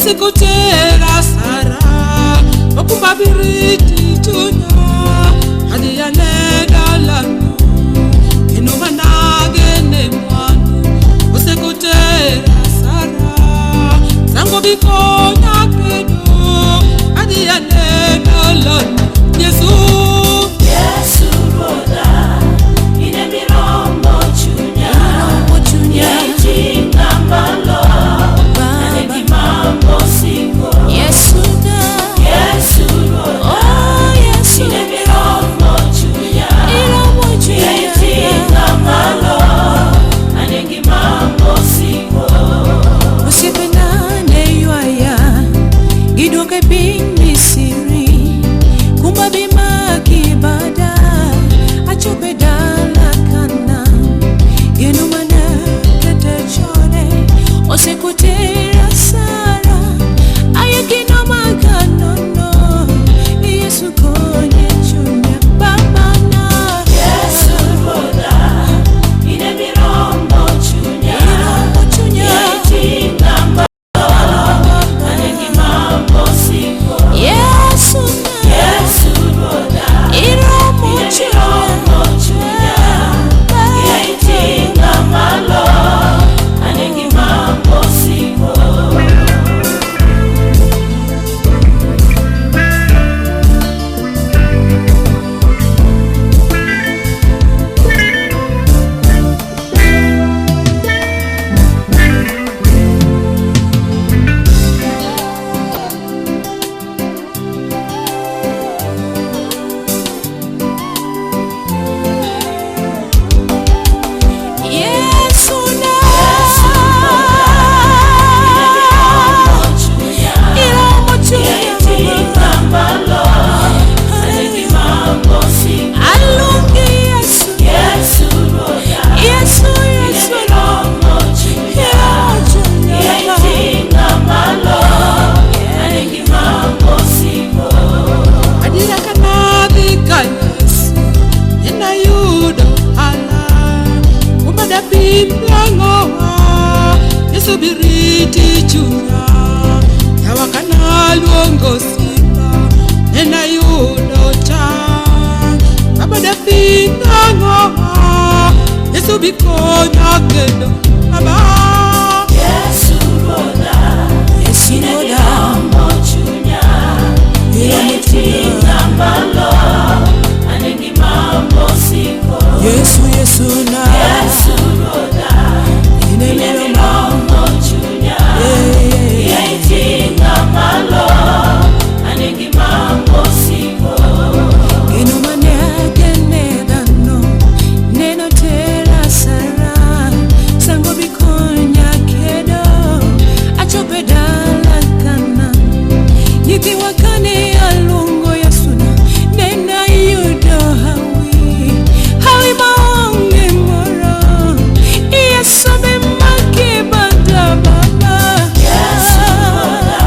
Osekotera sara okumba biriti chunya adhi ane dalano kendo managene mwandu osekotera sara sango bikonya kedo adhi ane dalano Yesu. Yesu Ruodha, in e miromo chunya, iting'a malo, ane gima mosiko. Yesu na Yesu Ruodha, oh Yesu in e miromo chunya, iromo chunya iting'a malo, ane gima mosiko. Osiepena ne ywaya giduoka e piny Misri kuma bimaki bada achopo e dala Kanaan geno mana kete chone osekotera sara ayekino makanono Yesu konye chunya babana. Yesu Ruodha, in e miromo chunya, Iromo chunya iting'a malo, ane gima mosiko. Yesu na Yesu Ruodha, iromo in e chunya miromo chunya, iting'a malo, ane gima mosiko. Yesu na Chunya, iromo chunya iting'a malo, ane gima mosiko. Alungi Yesu. Yesu Ruodha, Yesu in e Yesu miromo chunya, iromo chunya iting'a malo, ane gima mosiko. Adiera kanadhi ka Yesu enayudo hala kuma dapim lang'owa Yesu biriti chunya yawa kanaluongo simba enayudo chang baba dapim lang'owa Yesu bikonya kedo baba. Yesu Ruodha, Yesu in e Ruodha miromo chunya, iromo iting'a malo, ane gima mosiko. Yesu Yesu na Yesu Ruodha, ine in e miromo miromo chunya, iting'a malo, ane gima mosiko. Geno mane agene dhano neno tera sara sango bikonya kedo achopo e dala Kanaan nyithiwa kane aluongo Yesu na nena ayudo hawi hawi maonge moro Yesu be maki bada baba. Yesu Ruodha,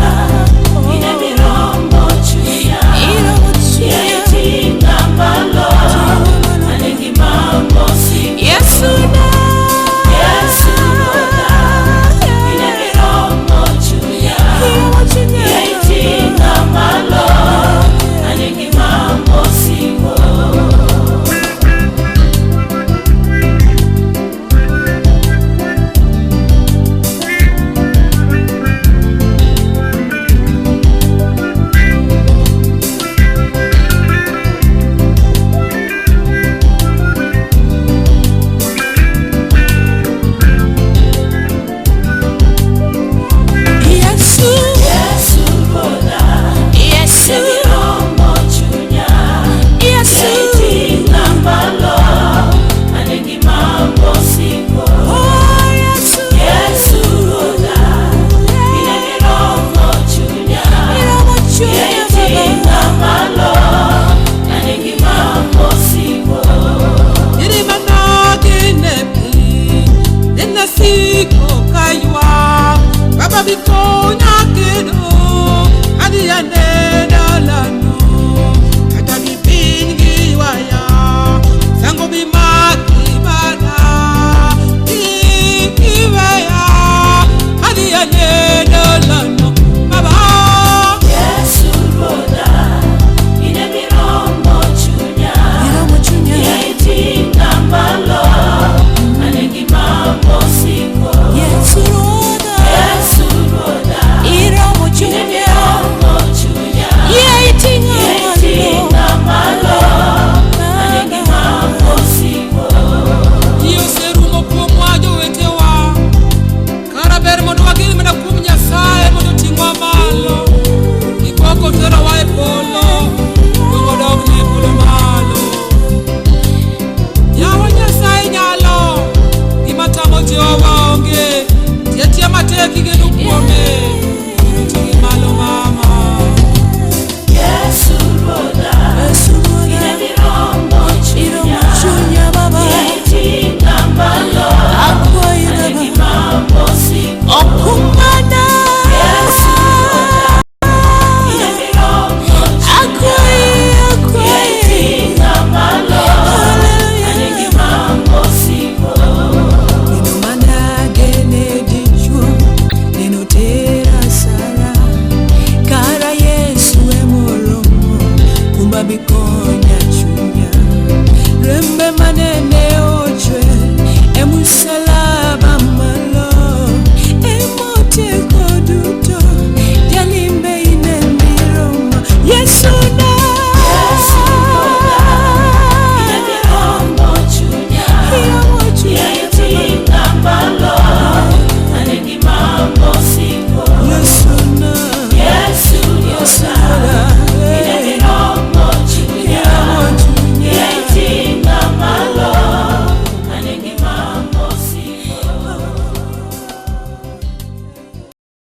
in e miromo chunya, Iromo chunya iting'a malo, ane gima mosiko. Yesu na Yesu Ruodha, in e miromo chunya, iromo chunya iting'a malo, ane gima mosiko. Yesu Yesu Ruodha, Yesu in e miromo chunya, Yesu iting'a malo, ane gima mosiko. Oh Yesu Yesu Ruodha, in e miromo chunya, iromo chunya iting'a malo, ane gima mosiko. Iri managene piny enasiko kaywak baba bikonya kedo adhi ane dalano kata bi piny giywaya sango bimaki bada kik iweya adhi ane dalano baba. Rembe manene.